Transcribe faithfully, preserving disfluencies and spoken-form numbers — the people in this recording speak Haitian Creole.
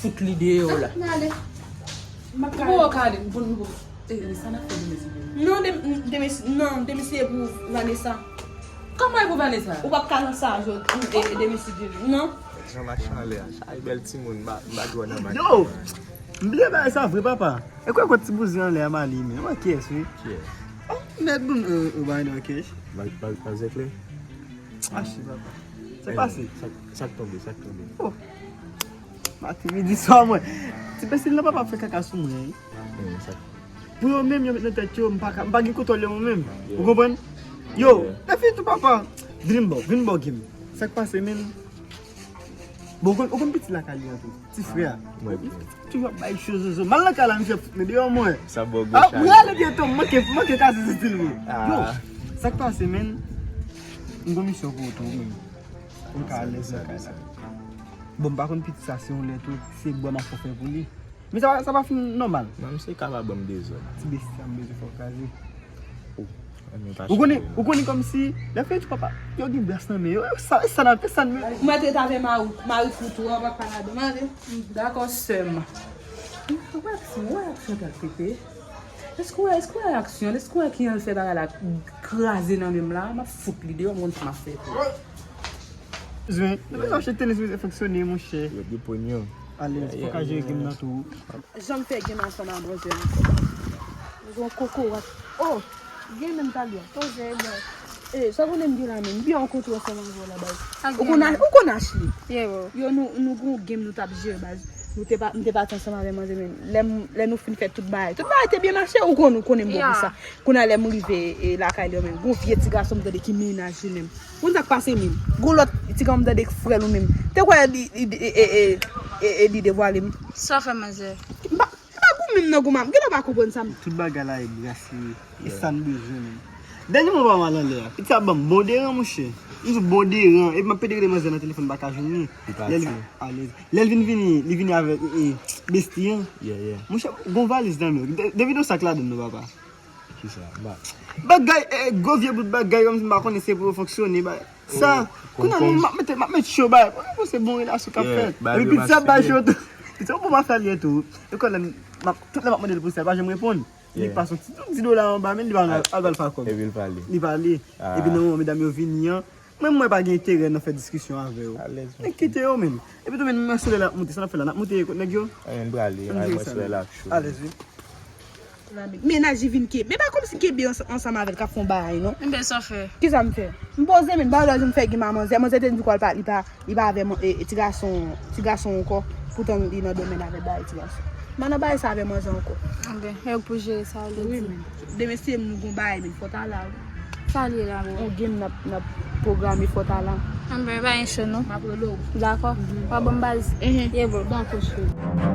Fout li deyò la. N ale. Bon, ok, ale, bon, bon. Eh, sa n ap fè demen se pou. Non, demen, demen, non, demen se pou Vanessa. Kòman e pou Vanessa? Ou p ap ka nan sa, jodi. E, e, demen se pou. Non. Jan machin anlè a. Sa e bèl timoun, m pa, m pa dwò nan machin. Yo! M bliye bagay sa vre, papa. E kwè kot ti bouzen anlè a m ale, men. Wè kiyès, wi. Kiyès? Oh, mèt bon, euh, euh, bagay nan kèch. Bag, bag, bag zèklè. Ah, shit, papa. Sa k pase? Sa, sa k tonbe, sa k tonbe. Oh. Maten, midi, swa, mwen. Ti bèstil nan papa fè kaka sou mwen, wi. Pou yo menm, yo met nan tèt yo, m pa ka, m pa gen kontwòl yo mwen menm. Ou konprann? Yo, lè fini tou, papa. Vin bò, vin bò, Gim. Sa k pase, menm? Bon, ou konn, ou konn piti lakay li an tou. Ti frè a. Toujou ap bay cho zozo. M al nan kay la, misye fout mwen deyò, mwen. Sa bò gwo chalè. M rale byeto, m manke, m manke kase stil mwen. Yo, sa k pase, menm? M gon misyon pou ou tou, menm. Pou m ka alèz nan kay la. Bon, m pa konn piti sa, se yon lè tou, se bwa m ap fè pou li. Men sa, sa pa fin nòmal. Non, misye ka pa ban m dezòd. Ti besti a m bezwen fè w kraze. Ou konnen, ou konnen kòmsi, lè fè tou papa, yo gen bras nan men yo, yo sa, sa nan, sa nan. Mwen te avè mari, mari koutou an, papa ladan, mande. Dakò, sè m. Wè aksyon, wè aksyon k ap pete. Èske w wè, èske w wè aksyon, èske w wè ki an fè bagay la kraze nan men m la, m ap fout li deyò, m konn sa m ap fè tou. Zwen, nou bezwen achte tenis, misye fonksyone, monchè. Yo gen ponyò. Alèz, fò ka jere game nan tou. Jan m fè game ansanm a manzè ankò. Mwen gen yon kokorat. Oh! Game menm talè. Poze, bò. Eh, sa konnen m gen la menm. Byen rankontre ansanm avè w la, baz. Ou konn a- ou konn Ashley? Yeah, bro. Yo, nou, nou gon game nou t ap jere, baz. Nou te pa, m te pati ansanm avè manzè menm. Lè m- lè nou fin fè tout bagay. Tout bagay te byen mache, ou konn, ou konnen m bon pou sa. Kounye a lè m rive, eh, lakay li yo menm. Gon vye ti gason m tande ki mennaj li menm. Ou konn sa k pase menm? Gon lòt ti gason m tande k frè l ou menm. Te kwè li, li, e, e, e, e, e li devwale m. Sa w fè, manzè? M pa, m pa gou menm nan gou m ap. Genlè w pa konprann sa m. Tout bagay la e bras li. E sa n bezwen menm. Dènye moman m al anlè a. Piti a ban m bon deran, monchè. M sou bon deran. Epi m ap pede rele manzè nan telefòn, m pa ka jwenn li. Lè l alèz. Lè l vin vini, li vini avèk, e, e, besti an. Monchè, gon valiz nan men w. De- Depi nou sak ladann nou, papa. Kisa? Ba- Bagay, eh, gwo vye bout bagay, kòmsi m pa konnen se pou yo fonksyone, ba- sa. Kounye a, m ap mete, m ap mete cho, ba- se bon relasyon k ap fèt. Epi piti ap bay cho tou. Piti, ou bon, m ap fè l ye tou. E kòlè, m ap, tout lè m ap mande l pou sa, li pa janm reponn. Li pase yon ti, ti dola anba, men li pa al, al ba l pa kòb. Epi l pale. Li pale. Epi nan moman medam yo vini an, mwen, mwen pa gen enterè nan fè diskisyon avè yo. Alèz. Men kite yo menm. Epi tou menm, mwen solèy la ap moute, sa n ap fè la, n ap moute kot nèg yo? Anyen, m prale, ay, mwen solèy la ap cho. Alèz, wi. Mennaj li vin kenbe. Men pa kòmsi kenbe ans- ansanm avè l k ap fè yon bagay, non. Enben, sa w fè? Kisa m fè? M poze, men m pa wè lè m fè gen manzè. Manzè te di m kwa l pa, li pa, li pa avè man- e, e, ti gason, ti gason ankò. Poutan li nan domèn avè bagay ti gason. M pa nan bagay sa avè manzè ankò. Enben, e ou k pou jere sa, ou vle di. Wi, men. Demen se nou gon bagay, men fò ta la, wi. Sa l ye la, bro? On game n ap, n ap pwograme, fò ta la. Enben, pa gen cho, non. M ap rele w. Dakò. W a ban m baz? Ye, bro. Dakò, cheri.